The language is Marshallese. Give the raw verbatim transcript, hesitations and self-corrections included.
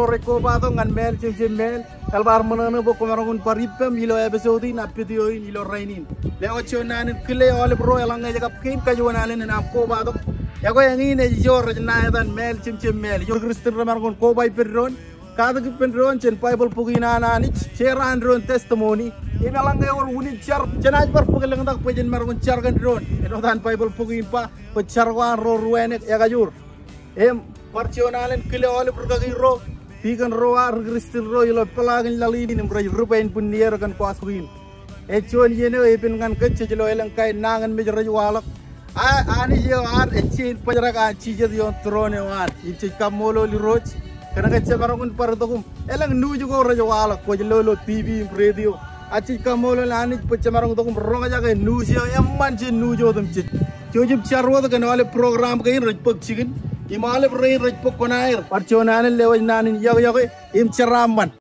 rej kobatok ñan Māāl Jemjem Māāl. Eḷap ar ṃōṇōṇō bwe kwōmaroñ in bar ippām ilo episode in, a, video in ilo rainin. Lewōj juon naan in kile aolep ro eḷaññe ej kab kein kajuon alen enaaj kobatok. Ekwe eñin ej ijo rej ṇa etan Māāl Jemjem Māāl. Ijo ri-Kristian remaroñ in koba ippān doon, katak ippān doon jān Baibōḷ bok in an Anij, jeraan doon testimony. Im eḷaññe ewōr unin jar, jenaaj bar bōk lōñtak bwe jen maroñ in jar kōn doon. Āinwōt an Baibōḷ bok in ba, bwe jar ko an ro ruwānōk ekajoor. Im bar juon alen kile aolep rūkaki ro, tikōn ro, a, ri-Kristian ro ilo peḷaakin laḷ in im rej rūpāinpūn neer kōn gospel in. Ej juon iien eo epen ñan kōj jej lo elōñ kain nañinmej rej waḷọk. A, Anij eo ad ej jañin bōjrak an jijet ioon tūroon eo an. Im jej kaṃṃoolol Irooj kōnke jemaroñ in bar itok im elōñ nuuj ko rej waḷọk kwōj lo ilo TV im radio. A, jej kaṃṃoolol Anij bwe jemaroñ itok im roñjake nuuj eo eṃṃan jān nuuj otemjej. Jouj im jar wōt kōn aolep program kein rej bōk jikin im aolep rein rej bōk kuṇaer. Bar juon alen lewōj naan in iọkwe iọkwe im jeraaṃṃan.